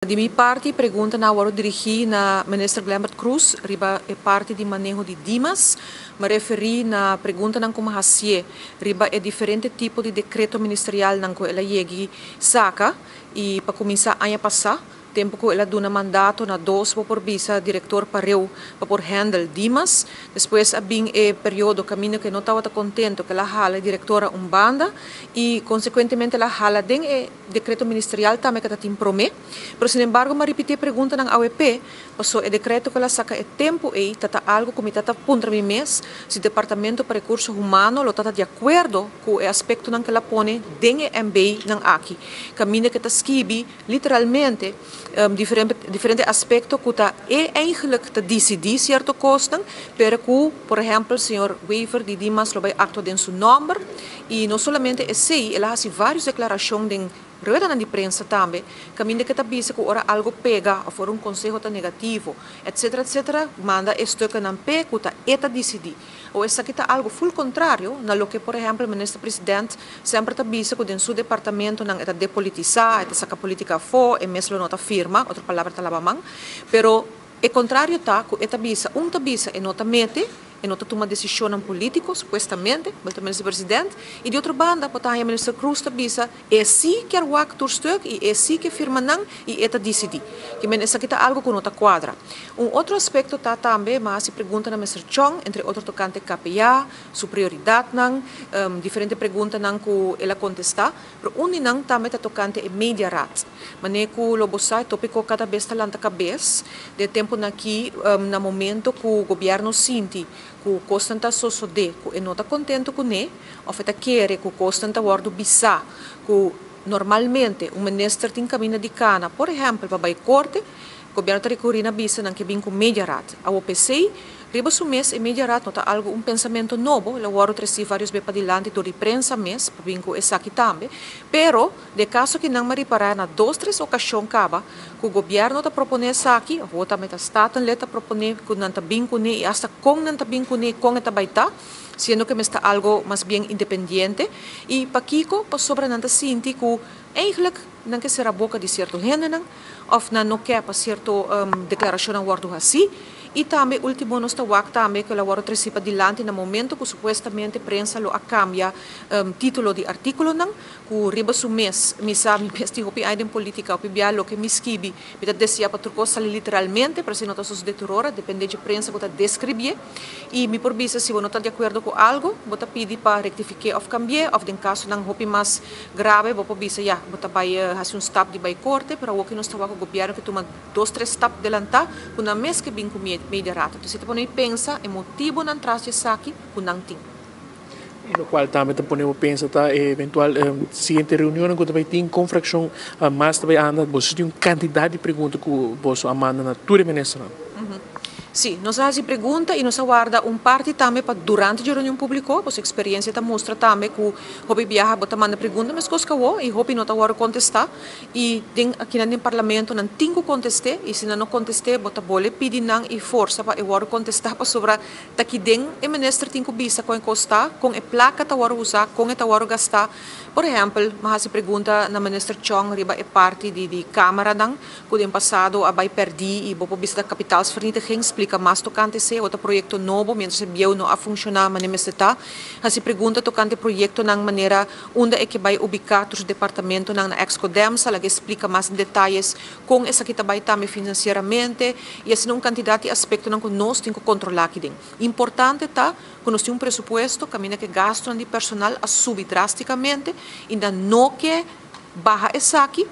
Di mi parti, preguntanan a wordo dirigi na Minister Glenbert Croes riba e parti di maneho di Dimas. Mi a referi na preguntanan cu mi a haci'e riba e diferente tipo di decreto ministerialnan cu el a yegi saca y pa cuminsa aña pasa, tempo cu el a duna mandato na dos, bo por bisa, director pareu pa por handle Dimas. Despues a bin e periodo caminda cu e no tabata contento cu el a hala e directora un banda y consecuentemente el a hala den e decreto ministerial tambe cu ta tin prome. Pero sinembargo mi a ripiti e preguntanan awp, paso e decreto cu el a saca e tempo ey ta ta algo cu mi ta ta puntra mi mes si Departamento pa Recurso Humano lo ta ta di acuerdo cu e aspectonan cu el a pone den e MB nan aki, caminda cu e ta skibi literalmente diferente aspecto cu ta e eigenlijk ta dicidi cierto cosnan, pero cu por ehempel señor Wever di Dimas lo bay actua den su nomber. Y no solamente esey, el a haci varios declaracion den ruedanan di prensa tambe, caminda cu ta bisa cu ora algo pega of ora un conseho ta negativo, etcetera, etcetera, manda e stukkennan p'e cu ta e ta dicidi. O esaki ta algo full contrario na loke por ehempel Minister President semper ta bisa cu den su departamentonan e ta depolitisa, e ta saca politica afo, e mes lo no ta firma, otro palabra ta laba man. Pero e contrario ta cu e ta bisa, un ta bisa e no ta mete, e no ta tuma decisionnan politico, supuestamente, bo ta Minister President, y di otro banda bo ta haya Minister Croes ta bisa e si kier wak tur stuk y e si ke firma nan y e ta dicidi. Ki men esaki ta algo cu no ta cuadra. Un otro aspecto ta tambe, m'a haci pregunta na Mister Chong, entre otro tocante KPA, su prioridadnan, diferente preguntanan cu el a contesta, pero un di nan tambe ta tocante e Mediaraad. Mane cu lo bo sa e topico cada bes ta lanta cabes den e temponan aki na momento cu gobierno sinti cu cosnan ta sosode cu e no ta contento cune of e ta kere cu cosnan ta wordo bisa cu normalmente un minister tin caminda di cana, por ehempel pa bay corte, gobierno ta recuri na bisa nan ke bin cu Mediaraad. Awo p'esey riba su mes e Mediaraad no ta algo un pensamento nobo, el a wordo treci varios be padilanti door di prensa mes pa bin cu esaki tambe, pero De caso ki nan ma ripara na dos tres ocasion caba cu gobierno ta propone esaki, of bo tambe ta Statenlid ta propone cu nan ta bin cune y hasta con nan ta bin cune y con e ta bay ta, siendo cu mester algo mas bien independiente. Y pakico? Pasobra nan ta sinti cu eigenlijk nan ke cera boca di cierto hendenan of nan no ke pa cierto declaracionnan wordo haci. Y tambe ultimo nos ta wak tambe cu el a wordo treci padilanti na momento cu supuestamente prensa lo a cambia titulo di articulonan, Ku riba su mes, mi sa mi mes tin hopi aña den politica, hopi bia loke mi skibi, mi ta desea pa tur kos sali literalmente, pero si no ta sosode tur ora, depende dje prensa ku ta deskribié. I mi por bisa si bo no ta di akuerdo ku algu, bo ta pidi pa rektifik'é òf kambi'é, òf den kasonan hopi mas grave bo por bisa ya, bo ta bai hasi un stap di bai korte, pero awoki nos ta wak ku gobièrnu ke tuma dos tres stap delantá ku nan mes ke bin ku media rato. Entonces e ta pone mi pensa e motibonan tras di esaki ku nan tin. Y locual tambe ta pone bo pensa ta e eventual siguiente reunionnan cu ta bay tin con fraccion mas ta bay anda. Boso tin un cantidad di pregunta cu boso a manda na tur e ministernan. Sí, nos a haci pregunta y nos a warda un parti tambe pa durante dje reunion publico. Boso experiencia ta mustra tambe cu hopi biaha bo ta manda pregunta mescos cu awo y hopi no ta worde contesta. Y den akinan den Parlamento nan tin cu conteste y si nan no conteste bo ta bole pidi nan y forsa pa e worde contesta pasobra Ta ki den e minister tin ku bisa kon e kos ta, kon e plaka ta wòrdu usá, kon e ta wòrdu gastá. Por ehèmpel, mi a hasi pregunta na minister Chong riba e parti di di kameranan ku den pasado a bai pèrdí i bo por bisa ta kapitaalsvernietiging, splika mas tokante esei, otro proyekto nobo miéntras e bieu no a funshoná manera mester ta. Hasi pregunta tokante proyektonan manera unda e ke bai ubiká tur su departamentonan na Exco-Demsa, laga e splika mas den detayes Kon esaki ta bai tambe finansieramente i asina un kantidat di aspektonan ku nos tin ku kontrolá aki den. Importante ta ku nos tin un presupuesto kaminda ku e gastunan di personal a subi drástikamente i nan no ke baha esaki.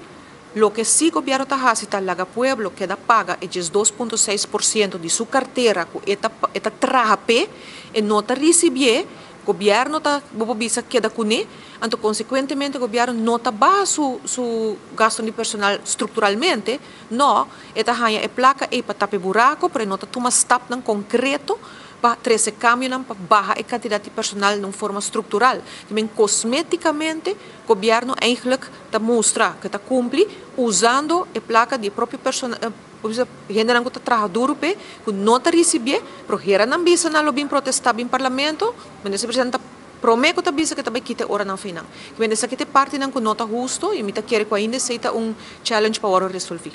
Loke sí gobièrnu ta hasi ta laga pueblo keda paga e 12.6% di su kartera ku e ta e ta traha p'e, e no ta risibié. Gobierno ta, bo por bisa, keda kuné, anto konsekuentemente gobierno no ta baha su su gastonan di personal strukturalmente, no, e ta haña e plaka ei pa tapa e buraku, pero e no ta tuma stapnan konkreto pa trese kambionan pa baha e kantidat di personal na un forma struktural. Te men kosmétikamente gobierno eigentlik ta mustra ku e ta kumpli usando e plaka di e propio personal. Bo bisa hendenan ku ta traha duru p'e, ku no ta risibié, pero hera nan bisa nan lo bin protestá bin parlamento, minister presidente ta promé ku ta bisa ku e ta bai kita e oranan fei nan. Kimen esaki ta e partinan ku no ta husto i mi ta kere ku ainda esei ta un challenge pa wòrdu resolví.